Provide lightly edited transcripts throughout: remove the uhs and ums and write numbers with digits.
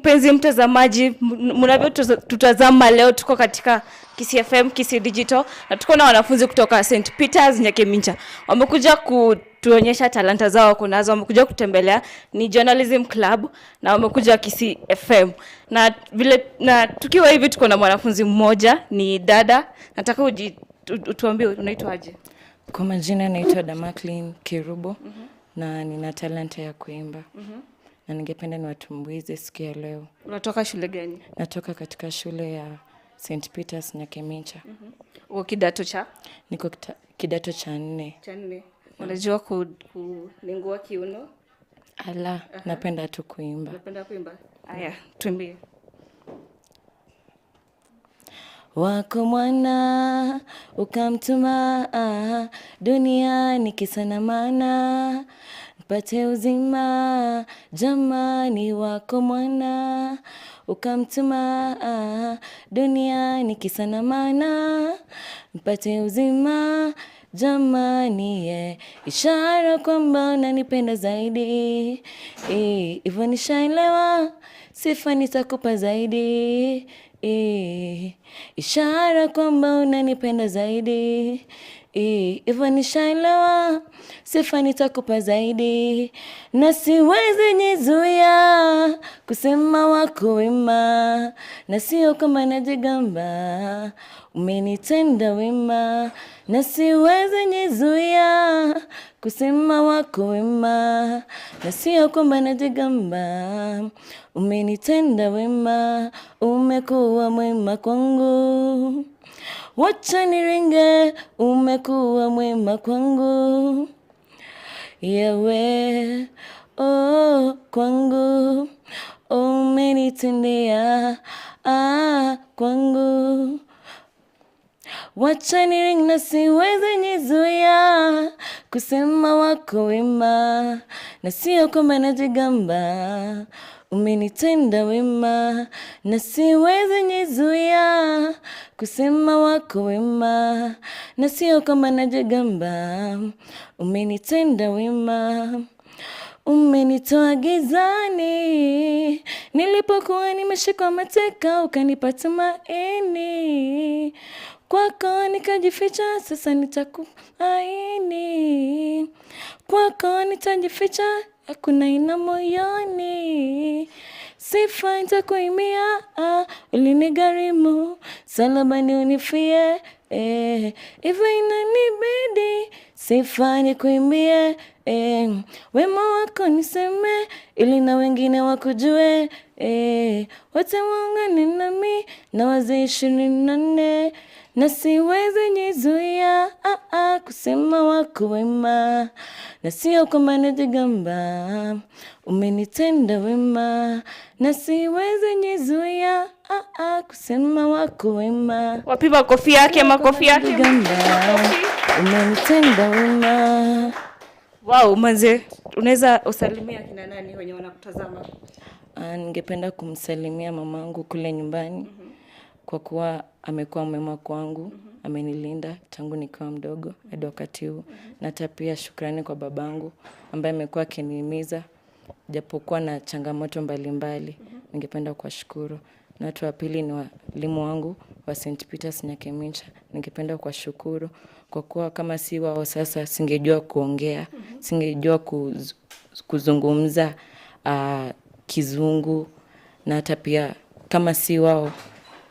Mpenzi mtazamaji, mnavyotutazama leo tuko katika Kisii FM, Kisii Digital, na tuko na wanafunzi kutoka St. Peters Nyakemincha. Wamekuja kutuonyesha talanta zao wako nazo, wamekuja kutembelea, ni Journalism Club na wamekuja Kisii FM. Na vile na tukiwa hivi tuko na mwanafunzi mmoja, ni dada. Nataka utuambie unaitwa aje? Kwa majina naitwa Damaklin Kerubo na nina talanta ya kuimba na ningependa niwatumbuize siku ya leo. Unatoka shule gani? Natoka katika shule ya St. Peters Nyakemincha. Uko kidato cha? Niko kidato cha 4. Cha 4. Unajua kuningua kiuno? Ala, napenda tu kuimba. Napenda kuimba. Aya, tuimbie. Wako mwana ukamtuma duniani kisa na maana mpate uzima, jamani. Wako mwana ukamtuma duniani kisa na maana mpate uzima, jamani. Yeah. Ishara kwamba unanipenda zaidi, hivyo nishaelewa, sifa nitakupa zaidi. Ishara kwamba unanipenda zaidi, hivyo nishaelewa, sifa nitakupa zaidi. Na siwezi nizuia kusema wako wema, na sio kama najigamba, umenitenda wema. Na siwezi nizuia kusema wako wema, na sio kwamba najigamba, umenitenda wema, umekuwa mwema kwangu. Wacha niringe, umekuwa mwema kwangu. Yewe, oh, kwangu, umenitendea, kwangu. Wacha niringe na siwezi nizuia kusema wako wema, na sio kwamba najigamba, umenitenda wema. Na siwezi nizuia kusema wako wema, na sio kwamba najigamba, umenitenda wema. Umenitoa gizani nilipokuwa nimeshikwa mateka, ukanipa tumaini. Kwako nikajificha, sasa nitakuaini. Kwako nitajificha, hakuna ina moyoni. Sifa nitakuimbia, ulinigharimu, msalabani unifie. Hivyo inanibidi sifa nikuimbie, wema wako niseme, ili na wengine wakujue. Wote waungane nami na wazee 24, na siwezi nizuia kusema wako wema, na sio kwamba najigamba, umenitenda wema. Na siwezi nizuia kusema wako wema. Wapi makofi yake, makofi yake. Najigamba, umenitenda wema. Wow, manze, unaweza usalimia kina nani wenye wanakutazama? Ningependa kumsalimia mamangu kule nyumbani kwa kuwa amekuwa mwema kwangu, amenilinda tangu nikiwa mdogo hadi wakati huu. Na hata pia shukrani kwa babangu ambaye amekuwa akinihimiza japokuwa na changamoto mbalimbali. Ningependa kuwashukuru. Na watu wa pili ni walimu wangu wa St. Peters Nyakemincha. Ningependa kuwashukuru kwa kuwa kama si wao sasa singejua kuongea, singejua kuzungumza Kizungu, na hata pia kama si wao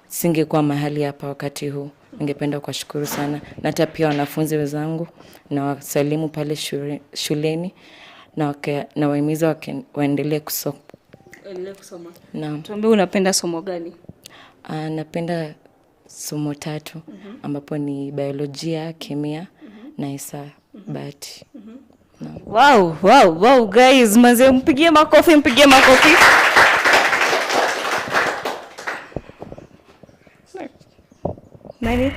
singekuwa mahali hapa wakati huu. Ningependa kuwashukuru sana. Na hata pia wanafunzi wenzangu na wasalimu pale shuleni, na nawahimiza waendelee kusoma. Endelee kusoma. Naam. Tuambie unapenda somo gani? Napenda somo 3 ambapo ni biolojia, kemia na hisabati. Naam. Wow, wow, wow guys, manze mpigie makofi, mpigie makofi. Nani?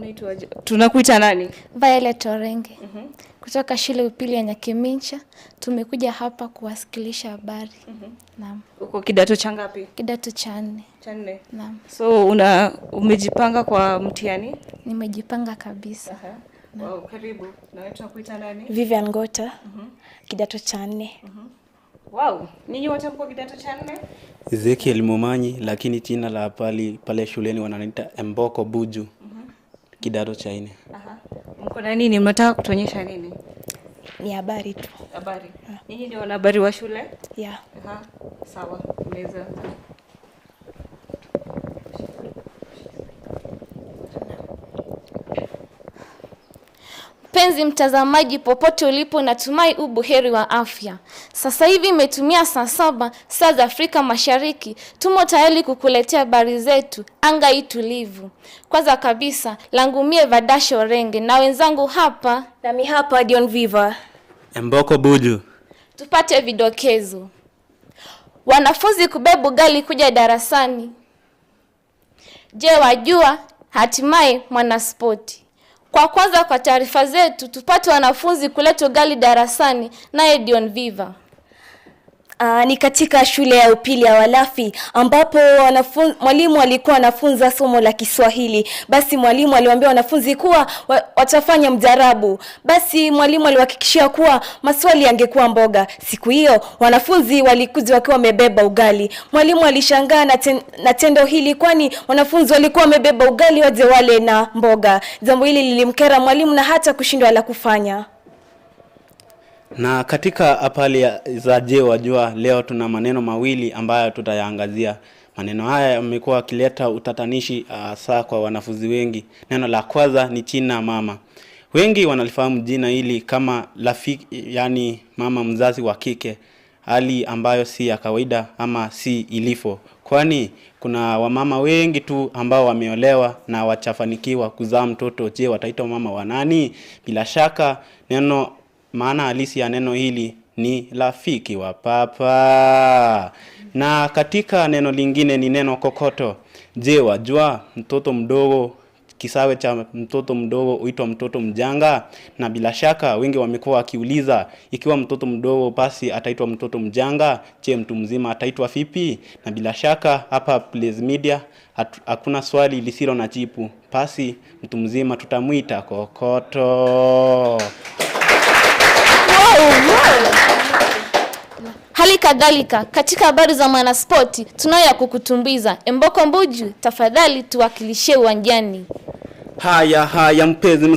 Unaitwaje? Tunakuita nani? Violet Orenge kutoka shule upili ya Nyakimincha. Tumekuja hapa kuwasikilisha habari. Naam, Uko kidato cha ngapi? Kidato cha nne. Cha nne. Naam, So umejipanga kwa mtihani? Nimejipanga kabisa. Wow, karibu. Na wewe tunakuita nani? Vivian Ngota, kidato cha nne. Wow, ninyi wote mko kidato cha nne? Ezekiel Momanyi, lakini jina la pale shuleni wananiita Emboko Buju. Kidato cha nne. Aha. Mko na nini? Mnataka kutuonyesha nini? Ni habari tu. Habari. Nyinyi ndio wanahabari wa shule? Yeah. Aha. Sawa. Unaweza. Mpenzi mtazamaji, popote ulipo, natumai ubuheri wa afya. Sasa hivi imetumia saa 7 saa za Afrika Mashariki. Tumo tayari kukuletea habari zetu anga hii tulivu. Kwanza kabisa, langu mie Vadasho Orenge na wenzangu hapa Nami hapa Dion Viva. Emboko Buju. Tupate vidokezo. Wanafunzi kubeba ugali kuja darasani. Je, wajua? Hatimaye mwanaspoti. Kwa kwanza kwa taarifa zetu tupate wanafunzi kuleta ugali darasani, naye Dion Viva. Ni katika shule ya upili ya Walafi ambapo mwalimu alikuwa anafunza somo la Kiswahili. Basi mwalimu aliwaambia wanafunzi kuwa watafanya mjarabu. Basi mwalimu aliwahakikishia kuwa maswali yangekuwa mboga. Siku hiyo wanafunzi walikuja wakiwa wamebeba ugali. Mwalimu alishangaa na tendo hili, kwani wanafunzi walikuwa wamebeba ugali waje wale na mboga. Jambo hili lilimkera mwalimu na hata kushindwa la kufanya. Na katika habari za Je Wajua leo tuna maneno mawili ambayo tutayaangazia. Maneno haya yamekuwa yakileta utatanishi hasa kwa wanafunzi wengi. Neno la kwanza ni jina mama. Wengi wanalifahamu jina hili kama rafiki, yani mama mzazi wa kike, hali ambayo si ya kawaida ama si ilifo. Kwani kuna wamama wengi tu ambao wameolewa na wachafanikiwa kuzaa mtoto. Je, wataitwa mama wa nani? Bila shaka neno maana halisi ya neno hili ni rafiki wa papa. Na katika neno lingine ni neno kokoto. Je, wajua mtoto mdogo, kisawe cha mtoto mdogo huitwa mtoto mjanga? Na bila shaka wengi wamekuwa wakiuliza, ikiwa mtoto mdogo basi ataitwa mtoto mjanga, je, mtu mzima ataitwa vipi? Na bila shaka hapa Blaze Media hakuna swali lisilo na jibu. Basi mtu mzima tutamuita kokoto. Hali kadhalika katika habari za mwanaspoti tunayo ya kukutumbuiza. Emboko Mbuju, tafadhali tuwakilishie uwanjani. Haya haya, mpenzi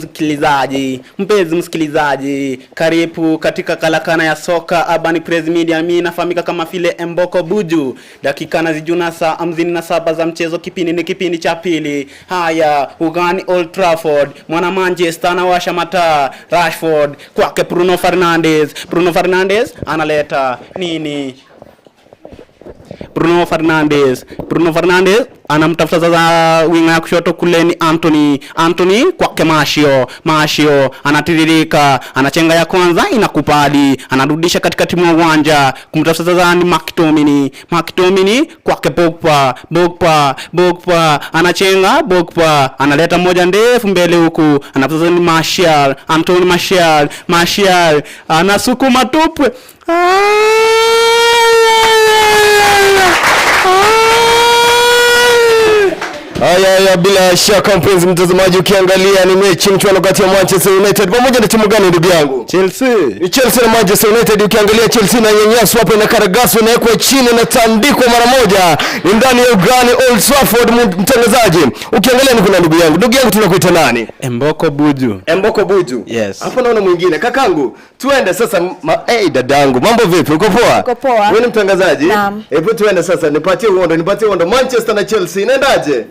msikilizaji, karibu katika kalakana ya soka Urban Press Media. Mimi nafahamika kama vile Emboko Buju. Dakika na zijuna saa 57 za mchezo, kipindi ni kipindi cha pili. Haya, ugani Old Trafford, mwana Manchester anawasha mataa. Rashford kwake Bruno Fernandes. Bruno Fernandes analeta nini? Bruno Fernandes anamtafuta sasa winga ya kushoto kule ni Anthony. Anthony kwake Martial. Martial anatiririka, anachenga ya kwanza inakupali, anarudisha katikati mwa uwanja kumtafuta sasa ni McTominay. McTominay kwake Pogba. Pogba anachenga, Pogba analeta moja ndefu mbele huku, anatafuta ni Martial. Anthony Martial, Martial anasukuma tupwe. Haya, bila shaka mpenzi mtazamaji, ukiangalia ni mechi mchuano kati ya Manchester United pamoja na timu gani ndugu yangu? Chelsea. Ni Chelsea na Manchester United. Ukiangalia Chelsea inanyanyaswa hapa, inakaragaswa, inawekwa chini, inatandikwa mara moja. Ni ndani ya ugani Old Trafford, mtangazaji. Ukiangalia ni kuna ndugu yangu tunakuita nani? Emboko Buju. Emboko Buju. Yes. Hapo naona mwingine kakangu. Tuende sasa hey, dadangu, mambo vipi? Uko poa? Uko poa. Wewe ni mtangazaji? Naam. Hebu tuende sasa, nipatie uondo. Manchester na Chelsea inaendaje?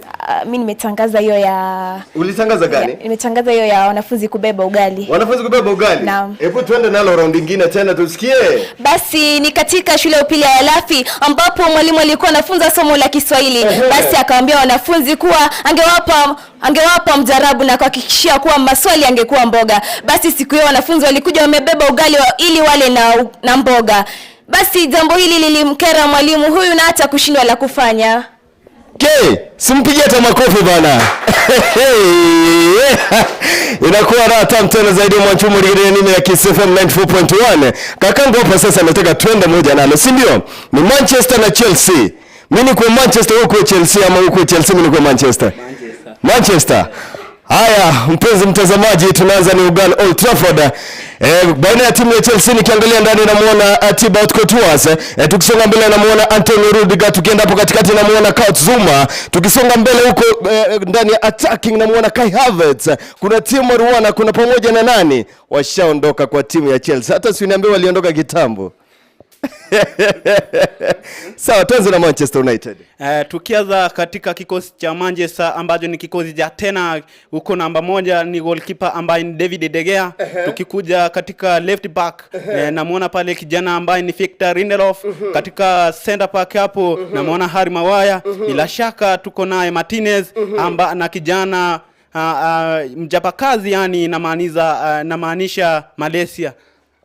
Mimi nimetangaza hiyo ya Ulitangaza gani? Nimetangaza hiyo ya wanafunzi kubeba ugali. Wanafunzi kubeba ugali? Naam. Hebu tuende nalo round nyingine tena tusikie. Basi ni katika shule ya upili ya Walafi ambapo mwalimu alikuwa anafunza somo la Kiswahili. Basi akawaambia wanafunzi kuwa angewapa mjarabu na kuhakikishia kuwa maswali yangekuwa mboga. Basi siku hiyo wanafunzi walikuja wamebeba ugali ili wale na mboga. Basi jambo hili lilimkera mwalimu huyu na hata kushindwa la kufanya. Simpigie hata makofi bana. Inakuwa raha tamu tena zaidi mwanchumu ligine nini ya Kiss FM 94.1. Kakangu hapa sasa nataka twende moja nalo, si ndio? Ni Manchester na Chelsea. Mimi ni kwa Manchester, huko Chelsea, ama huko Chelsea mimi ni kwa Manchester. Manchester. Haya, mpenzi mtazamaji, tunaanza ni Uganda Old Trafford. Baina ya timu ya Chelsea nikiangalia ndani namuona Thibaut Courtois. Tukisonga mbele namuona Antonio Rudiger, tukienda hapo katikati namuona Kurt Zouma, tukisonga mbele huko ndani ya attacking namuona Kai Havertz. Kuna Timo Werner, kuna pamoja na nani? Washaondoka kwa timu ya Chelsea. Hata si niambie waliondoka kitambo. Sawa, tuanze na Manchester United. Tukianza katika kikosi cha Manchester ambacho ni kikosi cha tena huko, namba 1 ni goalkeeper ambaye ni David De Gea. Tukikuja katika left back, namuona pale kijana ambaye ni Victor Lindelof. Katika center back hapo namuona Harry Maguire. Bila shaka tuko naye Martinez na kijana mjapakazi, yani namaanisha Malaysia.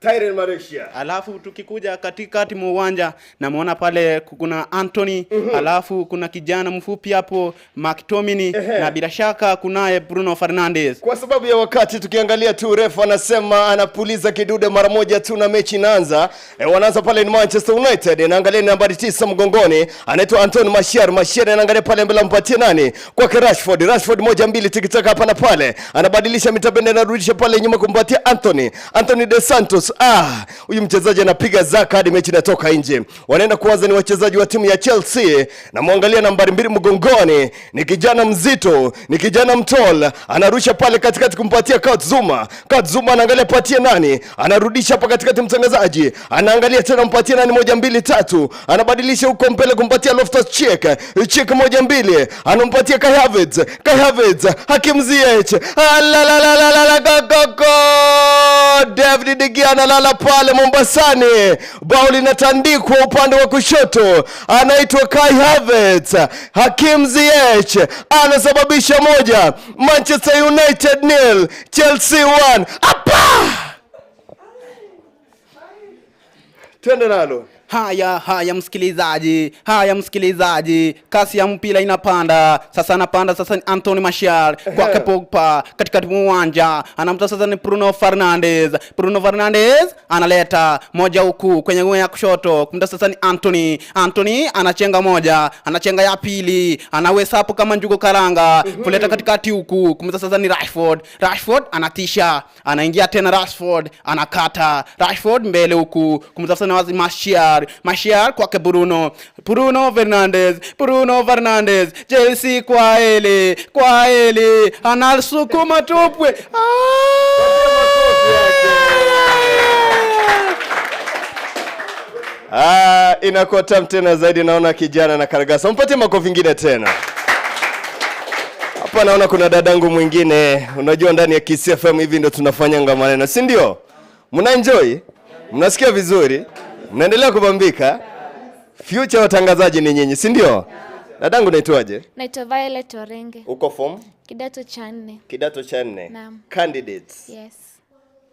Tyrell Malaysia. Alafu tukikuja katikati mwa uwanja namuona pale kuna Anthony, alafu kuna kijana mfupi hapo McTominay, na bila shaka kunaye Bruno Fernandes. Kwa sababu ya wakati tukiangalia tu refa anasema anapuliza kidude mara moja tu na mechi inaanza. Wanaanza pale ni Manchester United. Naangalia ni nambari 9 mgongoni, anaitwa Anthony Martial. Martial anaangalia pale mbele ampatie nani? Kwake Rashford. Rashford 1-2 tikitaka hapa na pale. Anabadilisha mitabende, anarudisha pale nyuma kumpatia Anthony. Anthony De Santos. Huyu mchezaji anapiga zaka hadi mechi inatoka nje. Wanaenda kuanza ni wachezaji wa timu ya Chelsea. Na muangalia nambari 2 mgongoni, ni kijana mzito, ni kijana mtol, anarusha pale katikati kumpatia Kurt Zouma. Kurt Zouma anaangalia patie nani? Anarudisha hapa katikati mtangazaji. Anaangalia tena mpatie nani? 1 2 3. Anabadilisha huko mbele kumpatia Loftus Cheek. Cheek 1-2. Anampatia Kai Havertz. Kai Havertz, Hakim Ziyech. La la la la la go go go. David De Gea analala pale Mombasani. Bao linatandikwa upande wa kushoto. Anaitwa Kai Havertz. Hakim Ziyech anasababisha 1. Manchester United 0, Chelsea 1. Apa! Twende nalo. Haya msikilizaji, kasi ya mpira inapanda sasa, anapanda sasa ni Anthony Martial kwake Pogba katikati mwa uwanja, anamtoa sasa ni Bruno Fernandes. Bruno Fernandes analeta moja huku kwenye ngome ya kushoto, kumta sasa ni Anthony. Anthony anachenga moja, anachenga ya pili, anawesa hapo kama njugo karanga, kuleta katikati huku, kumta sasa ni Rashford. Rashford anatisha, anaingia tena Rashford, anakata Rashford mbele huku, kumta sasa ni wazi Martial. Martial kwake Bruno. Bruno Fernandes, Chelsea kwa ele, anasukuma tupwe. Inakuwa tamu tena zaidi, naona kijana na karagasa. Mpatie makofi ingine tena. Hapa naona kuna dadangu mwingine. Unajua ndani ya Kiss FM hivi ndio tunafanyanga maneno, si ndio? Mna enjoy? Mnasikia vizuri? Mnaendelea kubambika? Future watangazaji ni nyinyi, si ndio? Dadangu naitwaje? Naitwa Violet Orenge. Uko form? Kidato cha 4. Kidato cha 4. Naam. Candidates. Yes.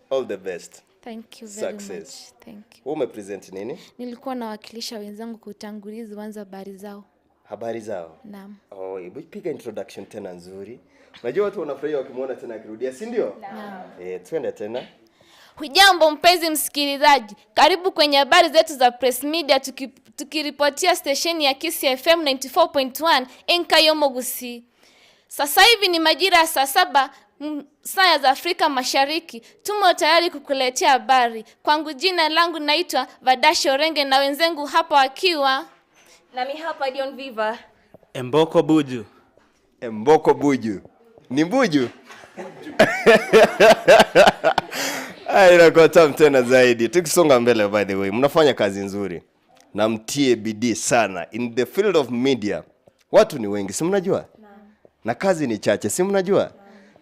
All the best. Thank you very Success. much. Thank you. Wewe umepresent nini? Nilikuwa nawakilisha wenzangu kutangulizi wanza habari zao. Habari zao? Naam. Oh, hebu piga introduction tena nzuri. Unajua watu wanafurahia wakimuona tena akirudia, si ndio? Naam. Twende tena. Hujambo mpenzi msikilizaji, karibu kwenye habari zetu za Press Media tukiripotia stesheni ya Kiss FM 94.1 Enkayomogusi. Sasa hivi ni majira ya saa 7 saa za Afrika Mashariki. Tumo tayari kukuletea habari. Kwangu jina langu naitwa Vadasho Orenge na wenzangu hapa wakiwa nami hapa Dion Viva. Emboko Buju. Emboko Buju. Ni Buju? Inakuwa tamu tena zaidi. Tukisonga mbele, by the way, mnafanya kazi nzuri na mtie bidii sana in the field of media. Watu ni wengi, si mnajua? Na kazi ni chache, si mnajua?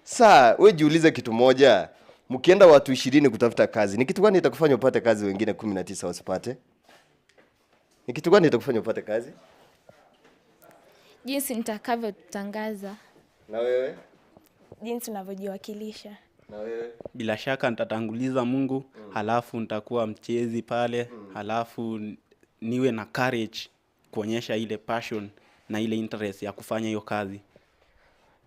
Saa, we jiulize kitu moja. Mkienda watu 20 kutafuta kazi, ni kitu gani itakufanya upate kazi wengine 19 wasipate? Ni kitu gani itakufanya upate kazi? Jinsi nitakavyotangaza. Na wewe? Jinsi unavyojiwakilisha. Na wewe? Bila shaka nitatanguliza Mungu, halafu nitakuwa mchezi pale, halafu niwe na courage kuonyesha ile passion na ile interest ya kufanya hiyo kazi.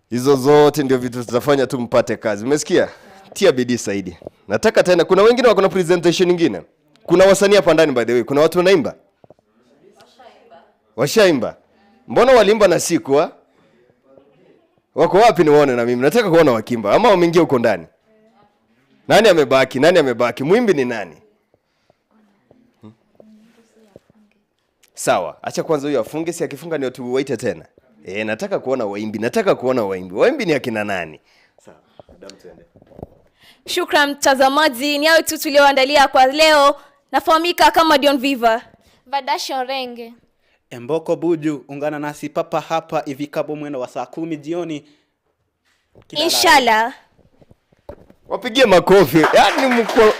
Hizo zote ndio vitu tutafanya tu mpate kazi. Umesikia? Tia bidii zaidi. Nataka tena, kuna wengine wako na presentation nyingine. Kuna wasanii hapa ndani by the way. Kuna watu wanaimba? Washaimba. Mbona waliimba na sikuwa? Wako wapi niwaone na mimi? Nataka kuona wakimba. Ama wameingia huko ndani? Nani amebaki? Nani amebaki? Mwimbi ni nani? Sawa, acha kwanza huyo afunge, si akifunga ndio tuwaite tena. Nataka kuona waimbi, nataka kuona waimbi. Waimbi ni akina nani? Sawa, madam tuende. Shukran mtazamaji, ni hayo tu tulioandalia kwa leo. Nafahamika kama Dion Viva. Vadasho Renge. Emboko Buju, ungana nasi papa hapa ifikapo mwendo wa saa 10 jioni. Kila la Inshallah. Wapigie makofi. Yaani mko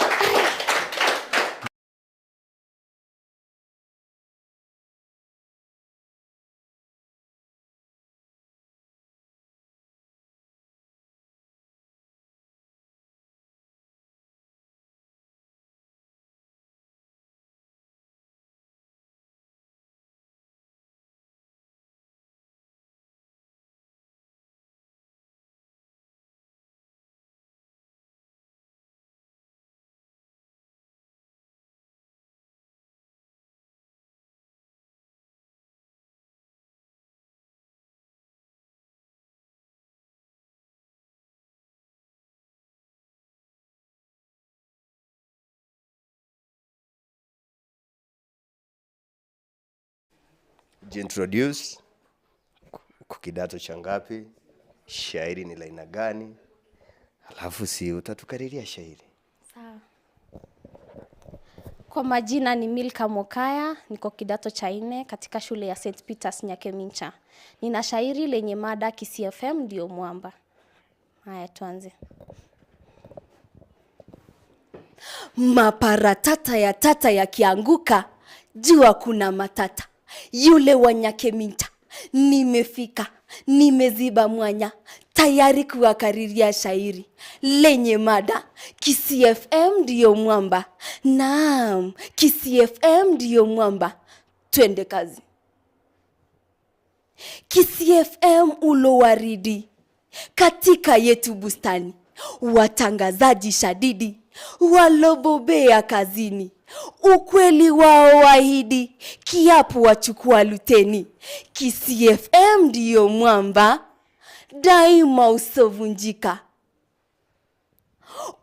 Jintroduce, uko kidato cha ngapi, shairi ni la aina gani, alafu si utatukariria shairi. Sawa. Kwa majina ni Milka Mokaya, niko kidato cha 4 katika shule ya St. Peters Nyakemincha. Nina shairi lenye mada Kisii FM ndio mwamba. Haya, tuanze. Maparatata ya tata yakianguka, jua kuna matata. Yule wa Nyakemincha, nimefika, nimeziba mwanya, tayari kuwakariria shairi lenye mada Kisii FM ndio mwamba. Naam, Kisii FM ndio mwamba. Twende kazi. Kisii FM ulo waridi katika yetu bustani, watangazaji shadidi walobobea kazini, ukweli wao wahidi, kiapo wachukua luteni. Kisii FM ndio mwamba daima usovunjika.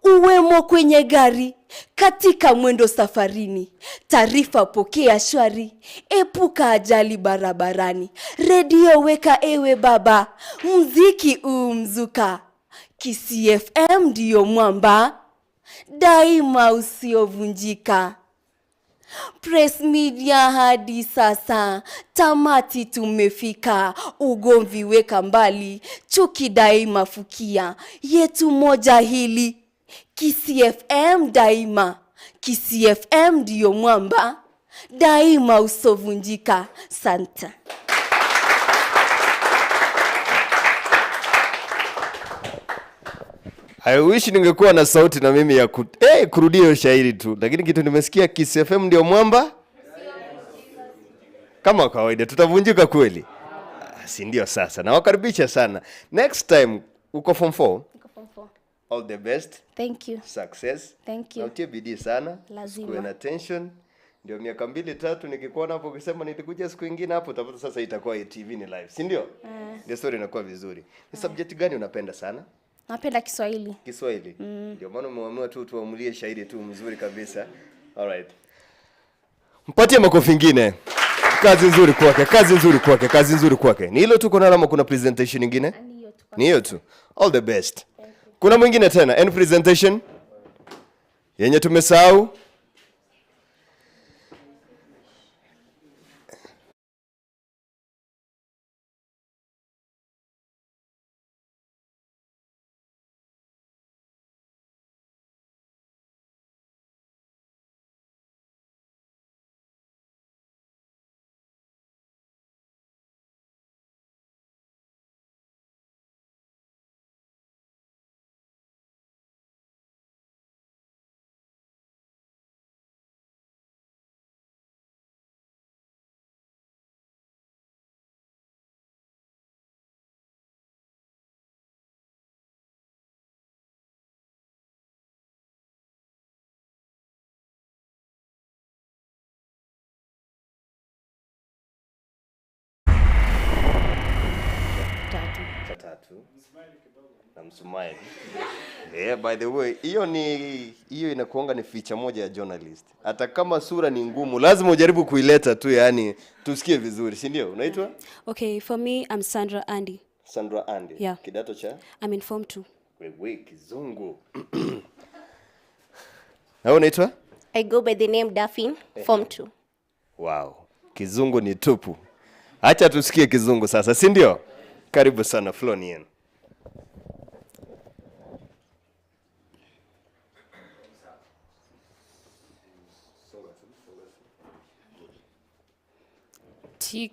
Uwemo kwenye gari, katika mwendo safarini, taarifa pokea shwari, epuka ajali barabarani, redio weka ewe baba, mziki umzuka. Kisii FM ndio mwamba daima usiovunjika. Press media hadi sasa, tamati tumefika, ugomvi weka mbali, chuki daima fukia, yetu moja hili, Kisii FM daima, Kisii FM ndio mwamba, daima usovunjika. Santa. I wish ningekuwa na sauti na mimi ya kurudia hiyo shairi tu. Lakini kitu nimesikia Kisii FM ndio mwamba. Kama kawaida tutavunjika kweli. Si ndio sasa. Nawakaribisha sana. Next time uko form 4? Niko form 4. All the best. Thank you. Success. Thank you. Na utie bidii sana. Lazima. Kuwe na tension. Ndio miaka 2-3 nikikuona hapo ukisema nilikuja siku nyingine hapo utapata sasa itakuwa TV ni live. Si ndio? Ndio story inakuwa vizuri. Ni subject gani unapenda sana? Napenda Kiswahili. Kiswahili. Ndio maana umeamua tu tuamulie shairi tu mzuri kabisa. All right. Mpatie makofi ingine. Kazi nzuri kwake, kazi nzuri kwake, kazi nzuri kwake. Ni hilo tu kuna alama, kuna presentation nyingine? Ni hiyo tu. All the best. Kuna mwingine tena, any presentation yenye tumesahau? Na msmile. Yeah, by the way, hiyo ni hiyo inakuanga ni feature moja ya journalist. Hata kama sura ni ngumu, lazima ujaribu kuileta tu, yani tusikie vizuri, si ndio? Unaitwa? Okay, for me, I'm Sandra Andy. Sandra Andy. Yeah. Kidato cha? I'm in Form 2. Wewe kizungu. Na wewe unaitwa? I go by the name Daphne, Form 2. Wow. Kizungu ni tupu. Acha tusikie kizungu sasa, si ndio? Karibu sana Flonian. Tick,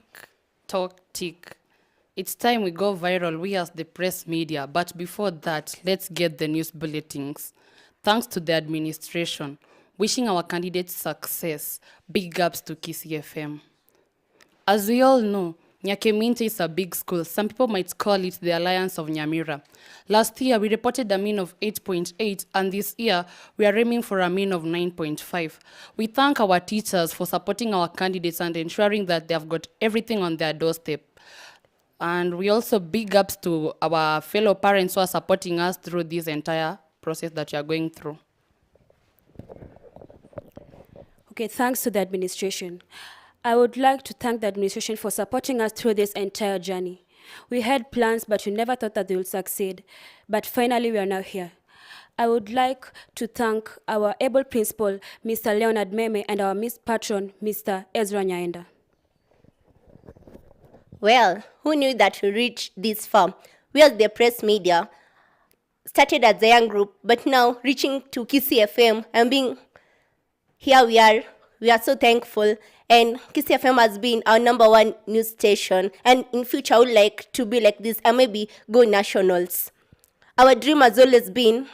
tock, tick. It's time we go viral, we as the press media. But before that, let's get the news bulletins. Thanks to the administration, wishing our candidates success. Big ups to Kisii FM. As we all know, Nyakemincha is a big school. Some people might call it the Alliance of Nyamira. Last year, we reported a mean of 8.8, and this year, we are aiming for a mean of 9.5. We thank our teachers for supporting our candidates and ensuring that they have got everything on their doorstep. And we also big ups to our fellow parents who are supporting us through this entire process that we are going through. Okay, thanks to the administration. I would like to thank the administration for supporting us through this entire journey. We had plans, but we never thought that they would succeed. But finally, we are now here. I would like to thank our able principal, Mr. Leonard Meme, and our Miss Patron, Mr. Ezra Nyaenda. Well, who knew that we reached this far? We as the press media started as a young group, but now reaching to Kisii FM and being here we are so thankful. And Kisii FM has been our number one news station. And in future, I would like to be like this and maybe go nationals. Our dream has always been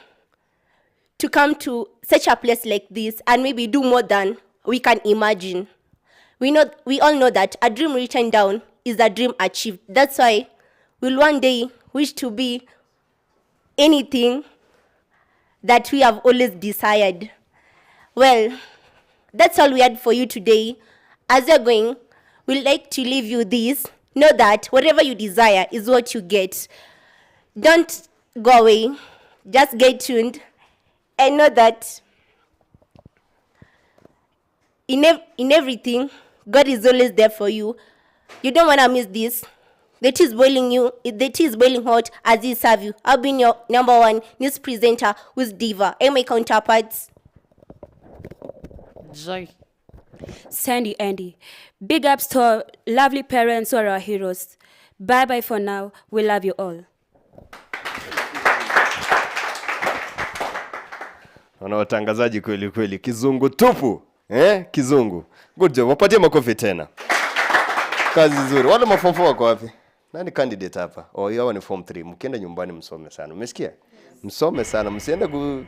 to come to such a place like this and maybe do more than we can imagine. We all know that a dream written down is a dream achieved. That's why we'll one day wish to be anything that we have always desired. Well, that's all we had for you today. As you're going, we'd like to leave you this. Know that whatever you desire is what you get. Don't go away. Just get tuned and know that in everything, God is always there for you. You don't want to miss this. The tea is boiling you. The tea is boiling hot as he serve you. I've been your number one news presenter with Diva and my counterparts. Joy. Sandy Andy. Big ups to our lovely parents who are our heroes. Bye bye for now. We love you all. Wana watangazaji kweli kweli, kizungu tupu. Kizungu. Good job. Wapatie makofi tena. Kazi nzuri. Wale ma form 4 wako wapi? Nani candidate hapa? Oh, hawa ni form 3. Mkienda nyumbani msome sana. Umesikia? Msome sana. Msiende ku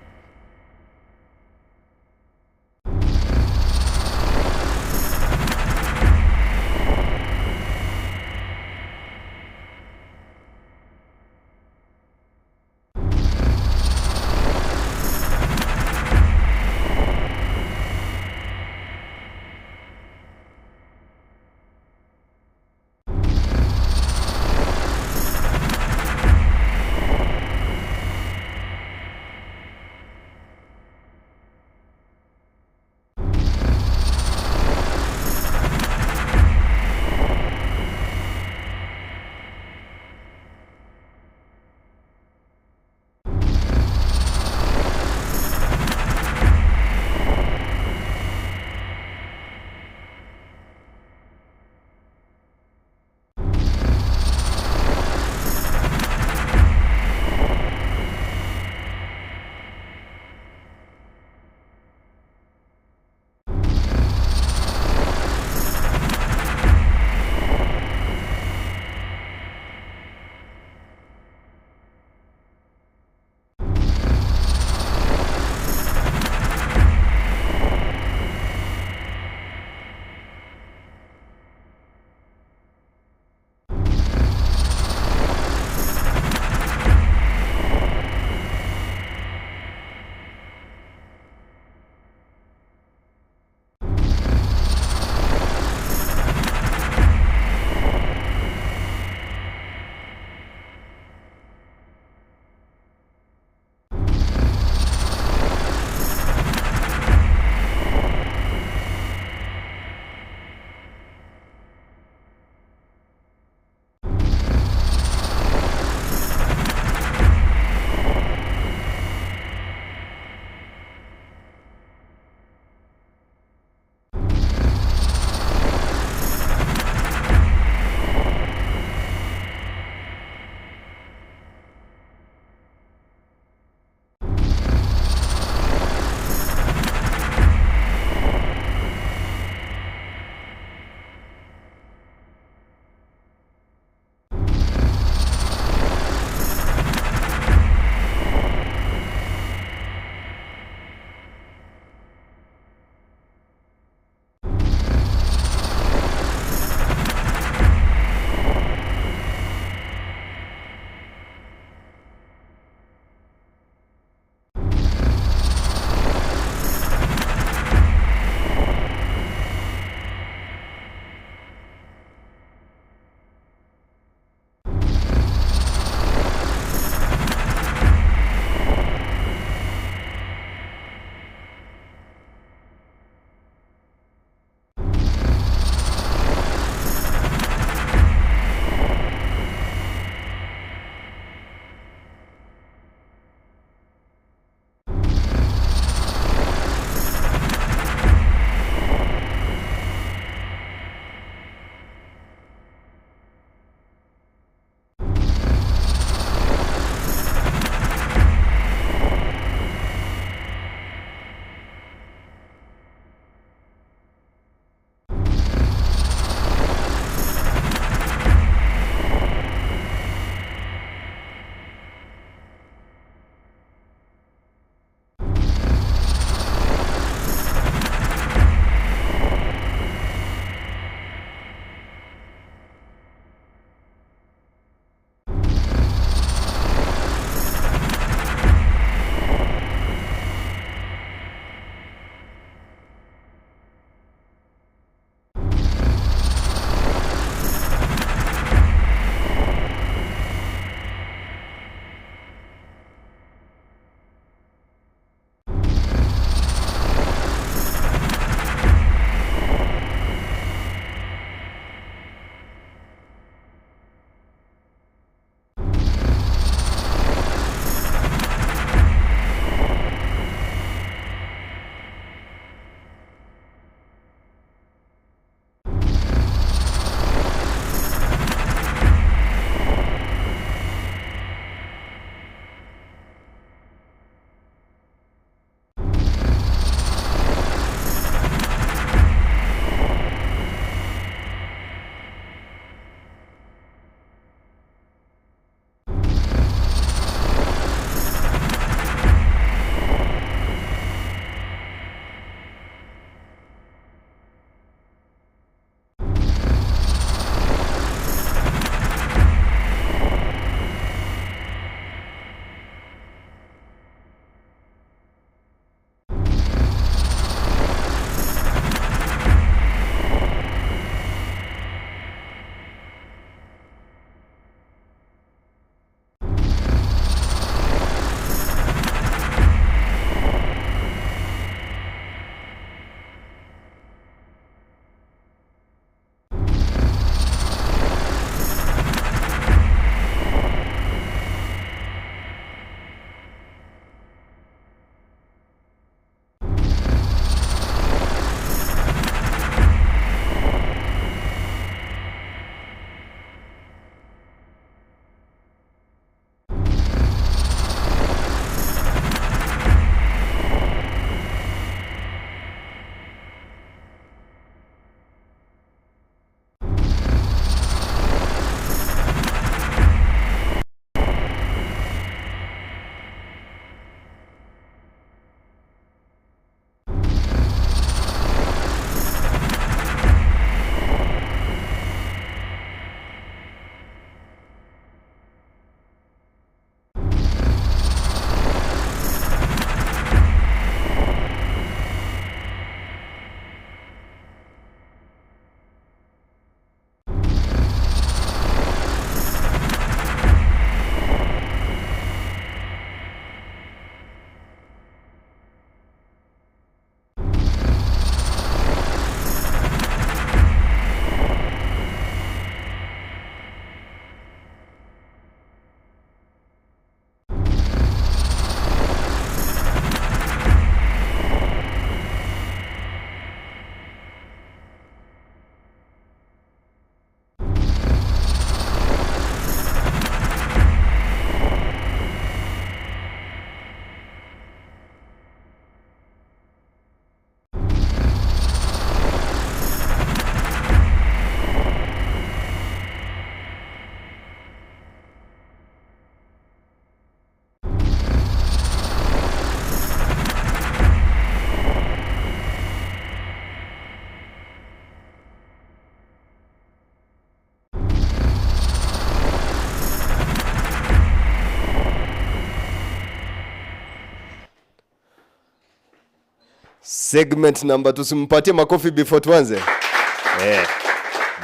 Segment number 2. Simpatie makofi before tuanze.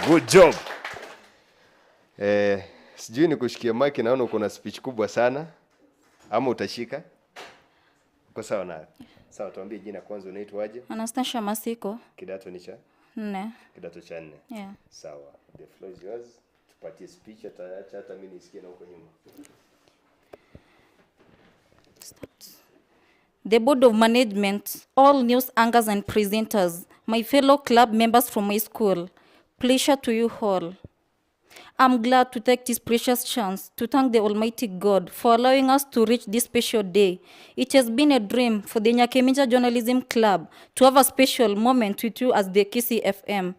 Good job. Sijui nikushikia mic, naona uko na speech kubwa sana. Ama utashika? Uko sawa nayo? Sawa, tuambie jina kwanza, unaitwaje? Anastasia Masiko. Kidato ni cha? 4. Kidato cha 4. Yeah. Sawa. The floor is yours. Tupatie speech, acha hata mimi nisikie na huko nyuma. Start. The Board of Management, all news anchors and presenters, my fellow club members from my school, pleasure to you all. I'm glad to take this precious chance to thank the Almighty God for allowing us to reach this special day. It has been a dream for the Nyakemincha Journalism Club to have a special moment with you as the Kisii FM.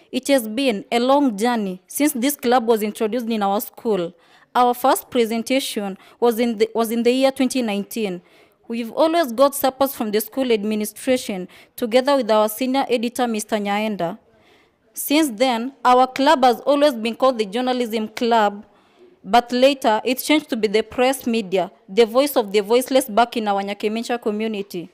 It has been a long journey since this club was introduced in our school. Our first presentation was in the year 2019. We've always got support from the school administration, together with our senior editor, Mr. Nyaenda. Since then, our club has always been called the Journalism Club, but later it changed to be the Press Media, the voice of the voiceless back in our Nyakemincha community.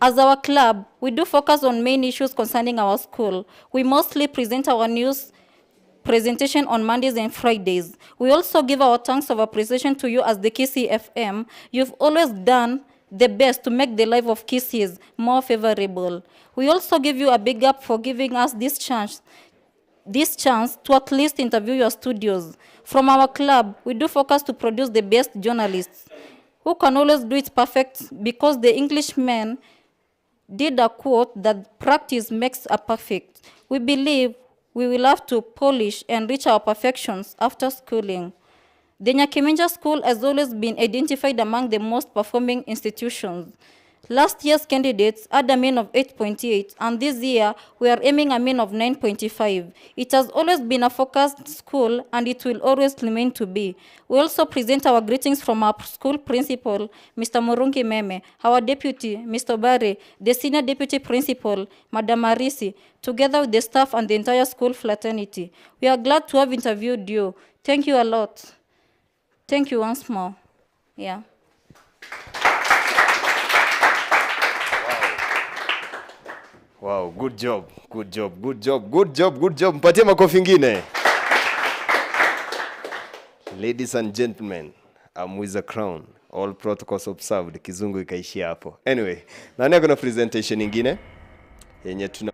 As our club, we do focus on main issues concerning our school. We mostly present our news presentation on Mondays and Fridays. We also give our thanks of appreciation to you as the Kisii FM. You've always done the best to make the life of Kisiis more favorable. We also give you a big up for giving us this chance to at least interview your studios. From our club, we do focus to produce the best journalists who can always do it perfect, because the Englishman did a quote that practice makes a perfect. We believe we will have to polish and reach our perfections after schooling. The Nyakemincha School has always been identified among the most performing institutions. Last year's candidates had a mean of 8.8, and this year we are aiming a mean of 9.5. It has always been a focused school, and it will always remain to be. We also present our greetings from our school principal, Mr. Murungi Meme, our deputy, Mr. Barry, the senior deputy principal, Madam Arisi, together with the staff and the entire school fraternity. We are glad to have interviewed you. Thank you a lot. Thank you once more. Yeah. Wow, good job, good job, good job, good job, good job. Mpatie makofi ingine. Ladies and gentlemen, I'm with the crown. All protocols observed. Kizungu ikaishia hapo. Anyway, nani ako na presentation ingine yenye tuna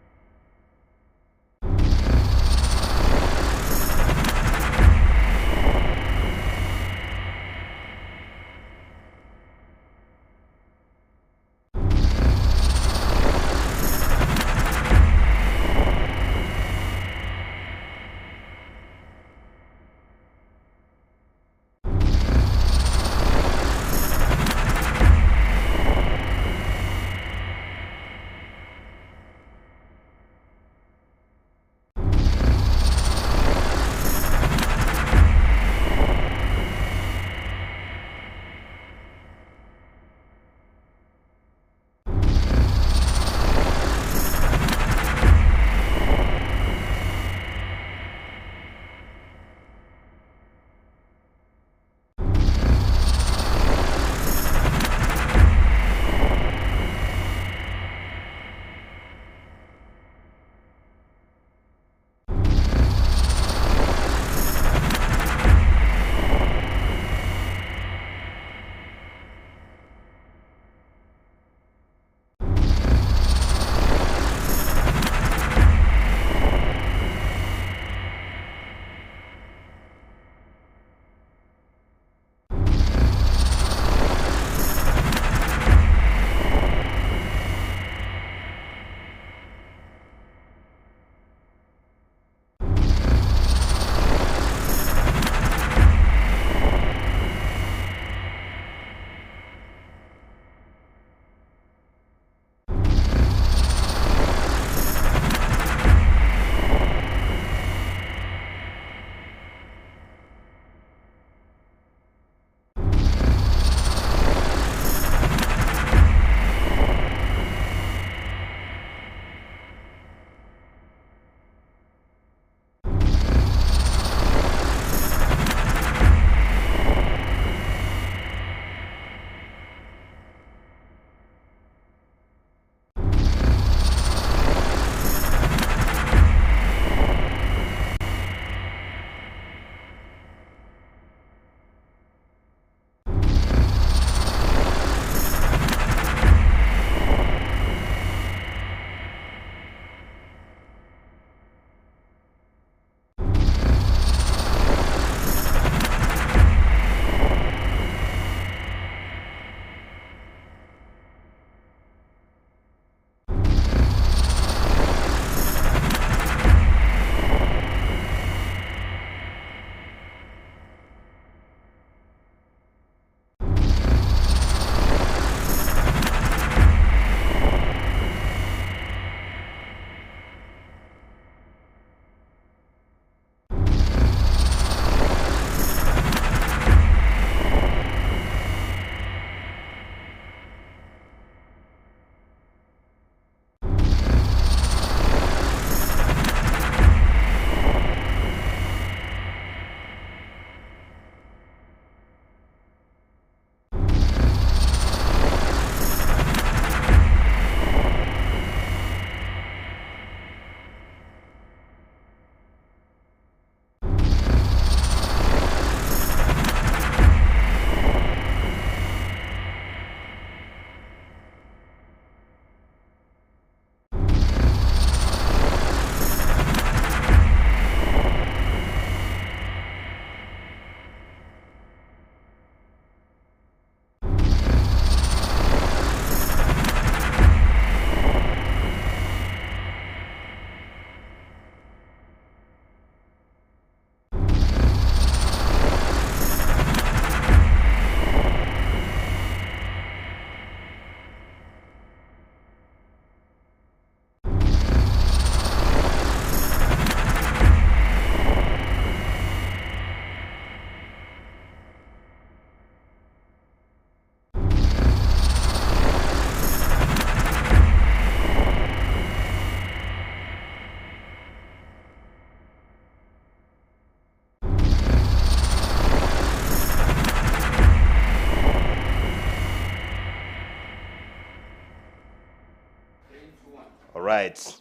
Right.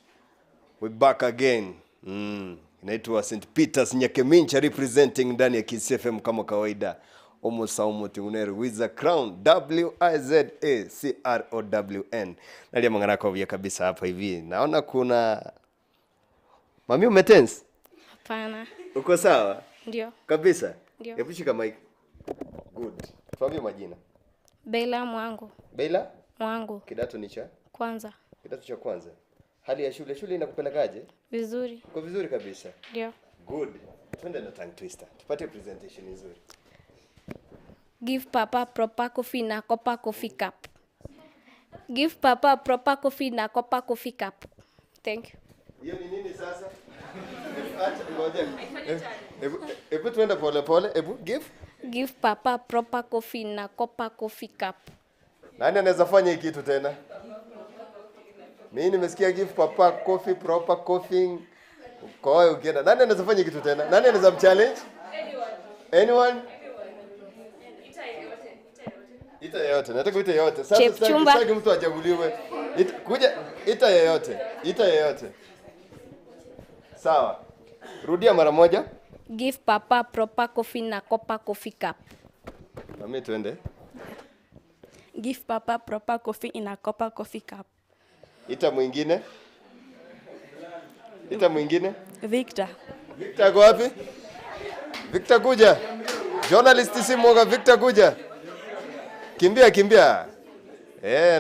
We back again. Inaitwa St. Peters Nyakemincha representing ndani ya Kiss FM kama kawaida. Omo Saumo Tinguneri with the crown WIZACROWN. Nalia mangarako vya kabisa hapa hivi. Naona kuna Mami, umetense? Hapana. Uko sawa? Ndio. Kabisa? Ndio. Hebu shika mic. Good. Tuambie majina. Bela Mwangu. Bela? Mwangu. Kidato ni cha? Kwanza. Kidato cha kwanza. Hali ya shule, shule inakupelekaje? Vizuri. Uko vizuri kabisa? Ndio. Good. Twende na tongue twister. Tupate presentation nzuri. Give papa proper coffee na copper coffee cup. Give papa proper coffee na copper coffee cup. Thank you. Hiyo ni nini sasa? Acha ngoja. Hebu tuende pole pole. Hebu give. Give papa proper coffee na copper coffee cup. Nani anaweza fanya hiki kitu tena? Mimi nimesikia give papa coffee proper coffee. Kwa hiyo ukienda. Nani anaweza fanya kitu tena? Nani anaweza mchallenge? Anyone? Ita yeyote. Nataka uite yeyote. Sasa sitaki mtu achaguliwe. Kuja ita yeyote. Ita yeyote. Sawa. Rudia mara moja. Give papa proper coffee na copper coffee cup. Mami twende. Give papa proper coffee in a copper coffee cup. Ita mwingine. Ita mwingine. Victor. Victor ako wapi? Victor kuja. Journalist si mwoga, Victor kuja. Kimbia kimbia.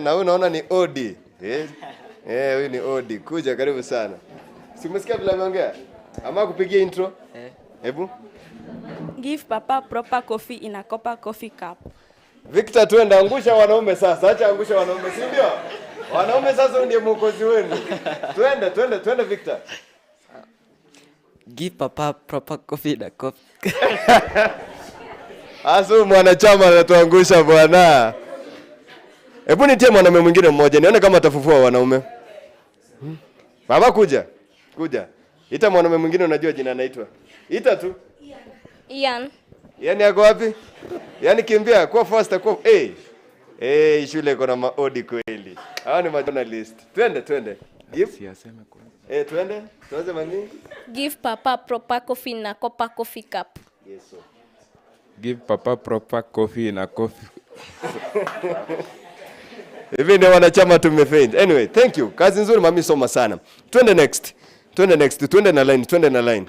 Na huyu naona ni Odi. Huyu ni Odi. Kuja karibu sana. Si umesikia vile ameongea? Ama kupigia intro? Hebu. Give papa proper coffee in a copper coffee cup. Victor, twende angusha wanaume sasa. Acha angusha wanaume, si ndio? Wanaume sasa ndiye mwokozi wenu. Twende twende twende Victor. Give papa proper coffee in a coffee. Asu mwanachama anatuangusha bwana. Hebu nitie mwanaume mwingine mmoja nione kama atafufua wanaume. Baba kuja. Kuja. Ita mwanaume mwingine unajua jina anaitwa. Ita tu. Ian. Yaani yako wapi? Yaani kimbia kwa faster kwa hey. Shule iko na maodi kweli. Hawa ni ma-journalist. Twende twende. Give. Siaseme kwanza. Twende. Tuanze mami. Give papa proper coffee na copper coffee cup. Yes sir. Give papa proper coffee na coffee. Hivi ndio wanachama tumefaint. Anyway, thank you. Kazi nzuri mami, soma sana. Twende next. Twende next. Twende na line, twende na line.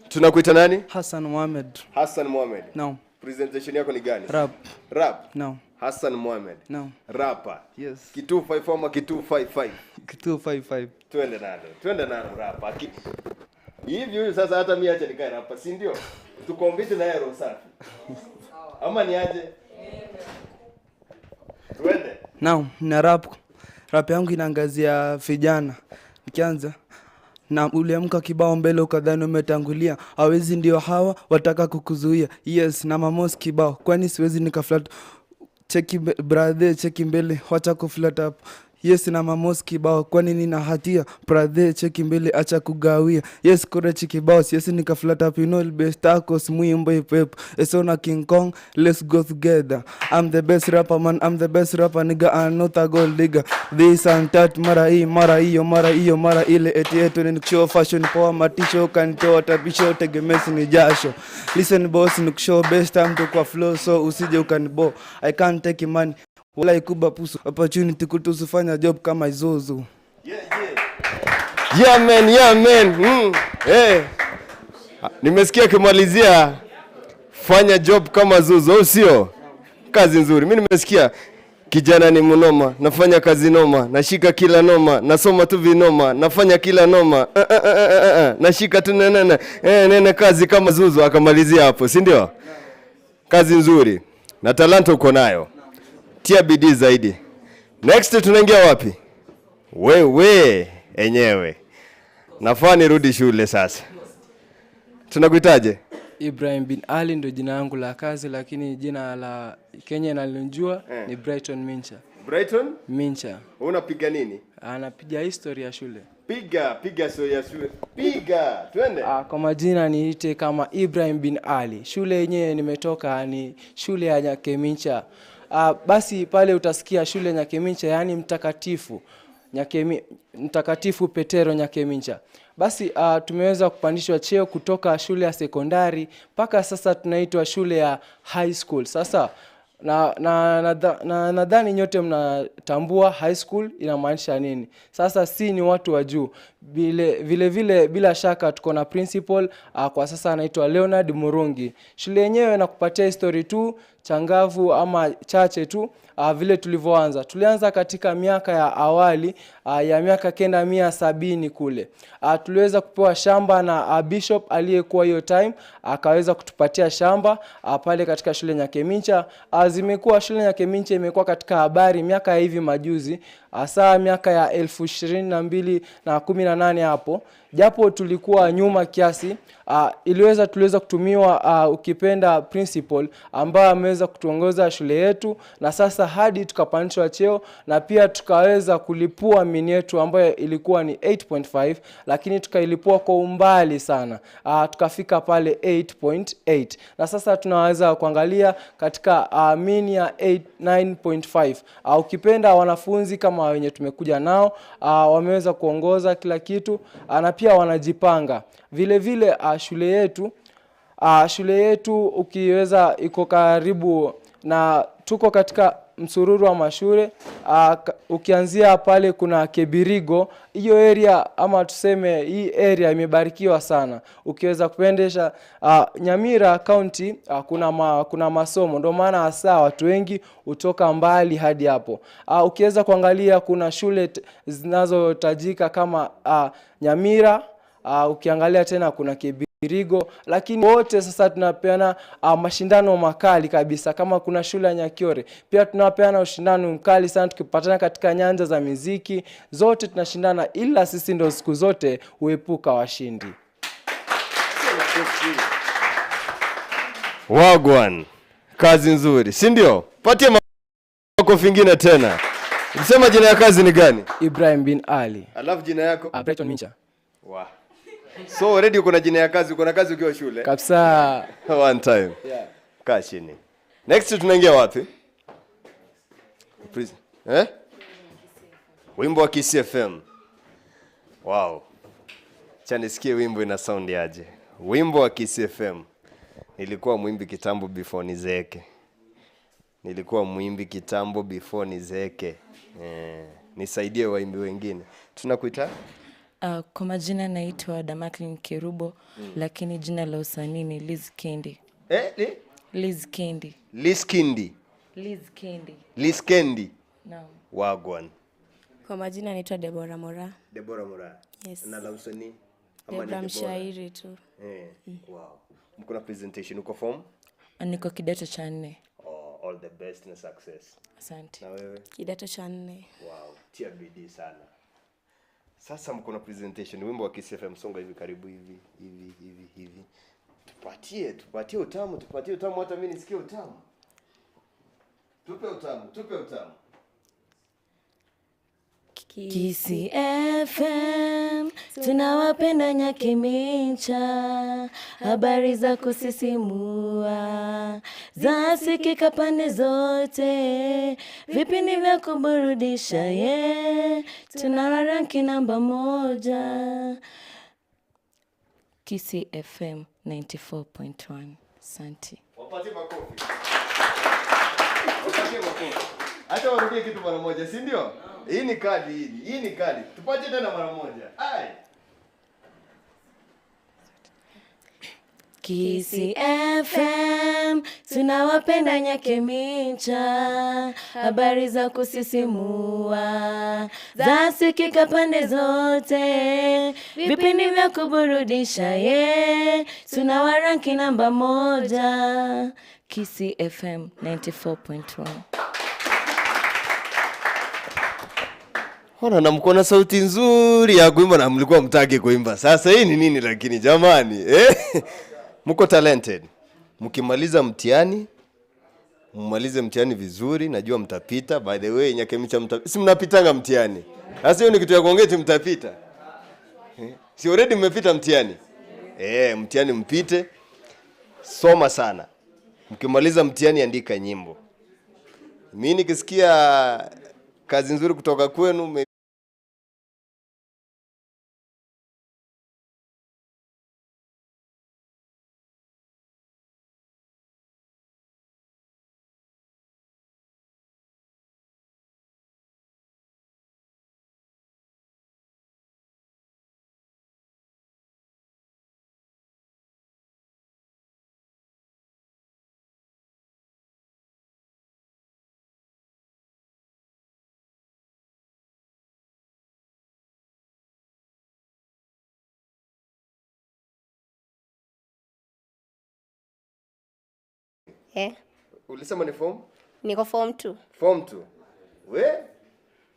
Tunakuita nani? Hassan Mohamed. Hassan Mohamed. No. Presentation yako ni gani? Rap. Rap? No. Hassan Mohamed. No. Rapper. Yes. Kitu 54 ama kitu 55? Kitu 55. Twende nalo. Twende nalo rapa. Hivi huyu sasa hata mimi acha nikae rapa, si ndio? Tukombite na yeye roho safi. Ama ni aje? Twende. Naam, na rap. Rap yangu inaangazia vijana. Nikianza na uliamka kibao mbele ukadhani umetangulia, hawezi ndio hawa wataka kukuzuia. Yes, na mamos kibao, kwani siwezi nikaflat. Cheki brother, cheki mbele, wacha kuflat up. Yes, na mamos kibao, kwani nina hatia. Brother, cheki mbele, acha kugawia. Yes, korechi kibao, yes nikaflat up. You know best tacos, muimbo hip. Esona King Kong, let's go together. I'm the best rapper man, I'm the best rapper nigga, I'm not a gold digger. This and that, mara hii, mara hiyo, mara hiyo, mara ile. Eti etu ni kushow fashion, poa matisho, kanitoa tapisho, tegemezi ni jasho. Listen boss, ni kushow best time to kwa flow, so usije ukanibo. I can't take money. Wala ikuba pusu, opportunity kutusu, fanya job kama Izuzu. Yeah, yeah. Yeah man, yeah man. Hey. Nimesikia kimalizia fanya job kama Zuzu, au sio? Kazi nzuri. Mimi nimesikia kijana ni mnoma, nafanya kazi noma, nashika kila noma, nasoma tu vinoma, nafanya kila noma. Nashika tu nene nene kazi kama Zuzu, akamalizia hapo, si ndio? Kazi nzuri. Na talanta uko nayo. Tia bidii zaidi. Next tunaingia wapi? Wewe enyewe. Nafaa nirudi shule sasa. Tunakuitaje? Ibrahim bin Ali ndio jina langu la kazi, lakini jina la Kenya nalonjua ni Brighton Mincha. Brighton Mincha. Unapiga nini? Anapiga history ya shule. Piga story ya shule. Piga, twende. Kwa majina niite kama Ibrahim bin Ali. Shule yenyewe nimetoka ni shule ya Nyakemincha. Basi pale utasikia shule Nyakemincha, yaani mtakatifu Mtakatifu Petero Nyakemincha. Basi tumeweza kupandishwa cheo kutoka shule ya sekondari mpaka sasa tunaitwa shule ya high school. Sasa nadhani nyote mnatambua high school inamaanisha nini. Sasa si ni watu wa juu. Vile vile bila shaka tuko na principal kwa sasa anaitwa Leonard Murungi. Shule yenyewe nakupatia history tu changavu ama chache tu vile tulivyoanza. Tulianza katika miaka ya awali ya miaka 970 kule. Tuliweza kupewa shamba na bishop aliyekuwa hiyo time, akaweza kutupatia shamba pale katika shule Nyakemincha. Zimekuwa shule Nyakemincha imekuwa katika habari miaka ya hivi majuzi, hasa miaka ya 2018 hapo. Japo tulikuwa nyuma kiasi, tuliweza kutumiwa ukipenda principal ambaye ameweza kutuongoza shule yetu, na sasa hadi tukapandishwa cheo na pia tukaweza kulipua mini yetu ambayo ilikuwa ni 8.5, lakini tukailipua kwa umbali sana. Tukafika pale 8.8, na sasa tunaweza kuangalia katika mini ya 9.5. Ukipenda wanafunzi kama wenye tumekuja nao wameweza kuongoza kila kitu, na pia wanajipanga. Vile vile shule yetu ukiweza iko karibu na tuko katika msururu wa mashure. Ukianzia pale kuna Kebirigo, hiyo area ama tuseme hii area imebarikiwa sana. Ukiweza kupendesha Nyamira County, kuna masomo, ndio maana hasa watu wengi hutoka mbali hadi hapo. Ukiweza kuangalia kuna shule zinazotajika kama Nyamira, ukiangalia tena kuna Kebirigo, lakini wote sasa tunapeana mashindano makali kabisa. Kama kuna shule ya Nyakiore pia tunapeana ushindano mkali sana, tukipatana katika nyanja za muziki zote tunashindana, ila sisi ndio siku zote huepuka washindi. Wagwan, kazi nzuri, si ndio? Patie makofi ingine tena. Sema jina ya kazi ni gani? Ibrahim bin Ali. Alafu jina yako? Brighton Mincha. Wow. So already uko na jina ya kazi, uko na kazi ukiwa shule? Kabisa. One time. Yeah. Kaa chini. Next tunaingia wapi? Please. Eh? Wimbo wa Kisii FM. Wow. Acha nisikie wimbo ina sound aje. Wimbo wa Kisii FM. Nilikuwa mwimbi kitambo before nizeeke. Nilikuwa mwimbi kitambo before nizeeke. Nisaidie waimbi wengine. Tunakuita? Kwa majina naitwa Damaklin Kerubo, lakini jina la usanii ni Liz Kendi. Liz Kendi. Liz Kendi. Liz Kendi. Liz Kendi. Naam. Wagwan. Kwa majina naitwa Deborah Mora. Deborah Mora. Yes. Na la usanii ama ni Deborah mshairi tu. Wow. Mko na presentation, uko form? Niko kidato cha 4. Oh, all the best na success. Asante. Na wewe? Kidato cha 4. Wow, tia bidii sana. Sasa mko na presentation wimbo wa Kisii FM, songa hivi karibu hivi hivi hivi hivi. Tupatie utamu, tupatie utamu, hata mimi nisikie utamu. Tupe utamu, tupe utamu. Kisii FM tunawapenda Nyakemincha, habari za kusisimua zasikika pande zote, vipindi vya kuburudisha, tunawaranki namba 1. Kisii FM 94.1. Asante. Wapatie makofi. Wapatie makofi. Hata warudie kitu mara moja, si ndio? Hii ni kali hii ni kali. Tupatie tena mara moja. Ai. Kisii FM tunawapenda Nyakemincha, habari za kusisimua zasikika pande zote, vipindi vya kuburudisha, tunawaranki namba 1. Kisii FM 94.1. Ona, na mko na sauti nzuri ya kuimba na mlikuwa mtaki kuimba. Sasa hii ni nini lakini jamani? Mko talented. Mkimaliza mtihani, mmalize mtihani vizuri, najua mtapita. By the way, Nyakemincha si mnapitanga mtihani. Sasa hiyo ni kitu ya kuongea eti mtapita. Si already mmepita mtihani? Mtihani mpite. Soma sana. Mkimaliza mtihani andika nyimbo. Mi nikisikia kazi nzuri kutoka kwenu. Eh. Ulisema ni form? Niko form 2. Form 2. We?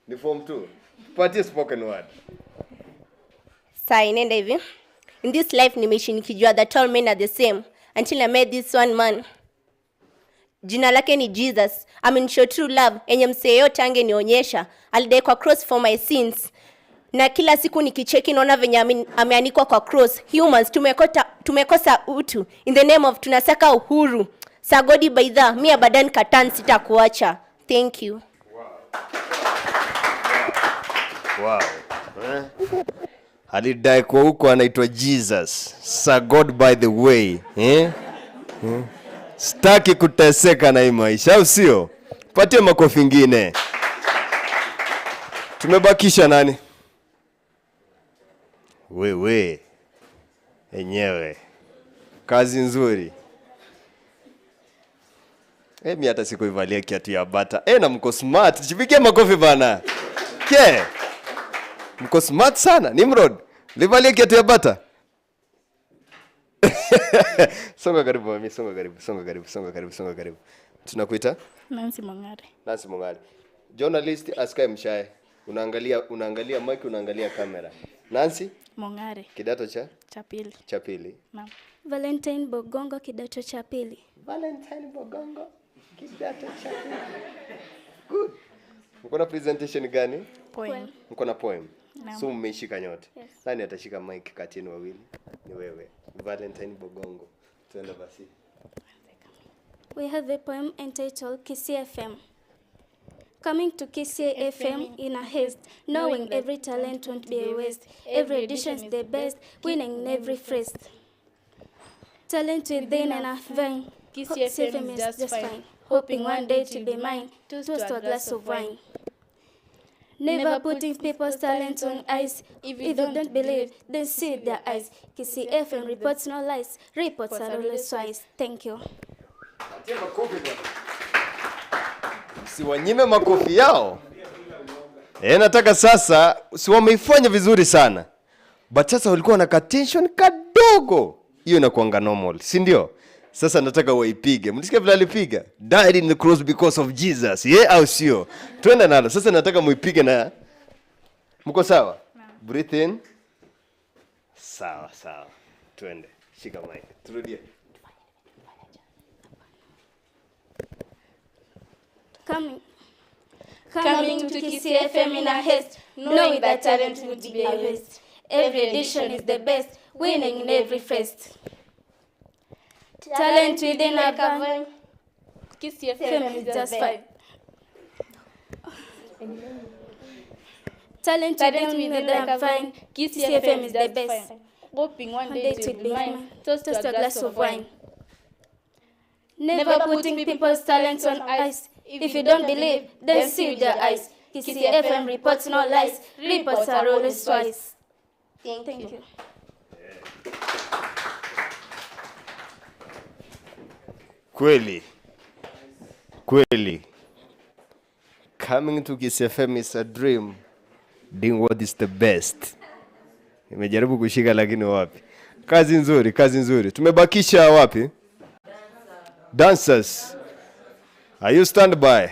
Ni form 2. Patie spoken word. Saa inaenda hivi. In this life nimeishi nikijua that all men are the same until I met this one man. Jina lake ni Jesus. Amenishow true love enye msee yote angenionyesha. Alidai kwa cross for my sins. Na kila siku nikicheki naona venye ameanikwa kwa cross. Humans tumekosa utu. In the name of tunasaka uhuru. Sagodi baidha, mi abadan katan sitakuacha. Thank you. Wow. Eh? Alidai kwa huko anaitwa Jesus. Sir God by the way. Eh? Eh? Sitaki kuteseka na hii maisha, au sio? Patie makofi ingine. Tumebakisha nani? Wewe. Enyewe. Kazi nzuri. Mi hata sikuivalia kiatu ya Bata. Na mko smart. Jipigie makofi bana. Ke. Mko smart sana. Nimrod, livalia kiatu ya Bata. Songa karibu mami, songa karibu, songa karibu, songa karibu, songa karibu. Tunakuita? Nancy Mongare. Nancy Mongare. Journalist asikae mshae. Unaangalia mic, unaangalia kamera. Nancy? Mongare. Kidato cha? Cha pili. Cha pili. Naam. Valentine Bogongo, kidato cha pili. Valentine Bogongo, kidato cha pili. Good. Mko na presentation gani? Poem. Mko na poem. Naam. So mmeishika nyote. Yes. Nani atashika mic kati yenu wawili? Ni wewe. Valentine Bogongo. Tuende basi. We have a poem entitled Kisii FM. Coming to Kisii FM in a haste, knowing every talent won't be a waste. Every edition is the best, winning in every phrase. Talent within and a vein. Kisii FM is just fine. Hoping one day to be mine. Toast to a glass of wine. Never putting people's talent on ice. If you don't believe, then see their eyes. Kisii FM reports no lies. Reports are always wise. Thank you. Siwanyime makofi yao. Nataka sasa, si wameifanya vizuri sana. But sasa walikuwa na tension kadogo. Hiyo inakuanga normal, si ndio? Sasa nataka waipige. Mlisikia vile alipiga? Died in the cross because of Jesus. Yeah, au sio? Twende nalo. Sasa nataka muipige na mko sawa? Breathe in. Sawa, sawa. Twende. Shika mic. Turudie. Coming to Kisii FM in a haste, knowing that talent would be a waste. Every edition is the best, winning in every fest. Talent within a van. Kisii FM is just fine. Talent within a van. Kisii FM is the best. Hoping one day it will be mine. Toast to a glass of wine. Never putting people's talents on ice. If you don't believe, then see with your eyes. Kisii FM reports no lies. Reports are always wise. Thank you. Kweli. Kweli. Coming to Kisii FM is a dream. Doing what is the best. Nimejaribu kushika lakini wapi. Kazi nzuri, kazi nzuri. Tumebakisha wapi? Dancers. Are you stand by?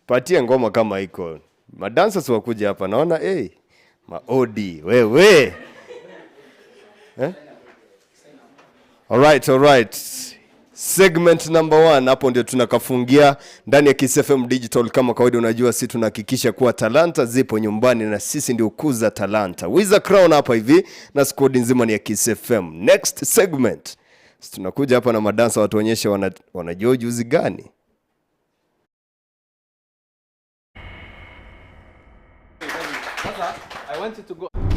Patie ngoma kama iko. Madancers wakuja hapa naona hey, maodi wewe. Eh? All right, all right. Segment number 1 hapo ndio tunakafungia ndani ya Kisii FM Digital. Kama kawaida, unajua sisi tunahakikisha kuwa talanta zipo nyumbani na sisi ndio kuza talanta. Wiza Crown hapa hivi na squad nzima ni ya Kisii FM. Next segment tunakuja hapa na madansa watuonyeshe wanajua ujuzi gani. I want you to go.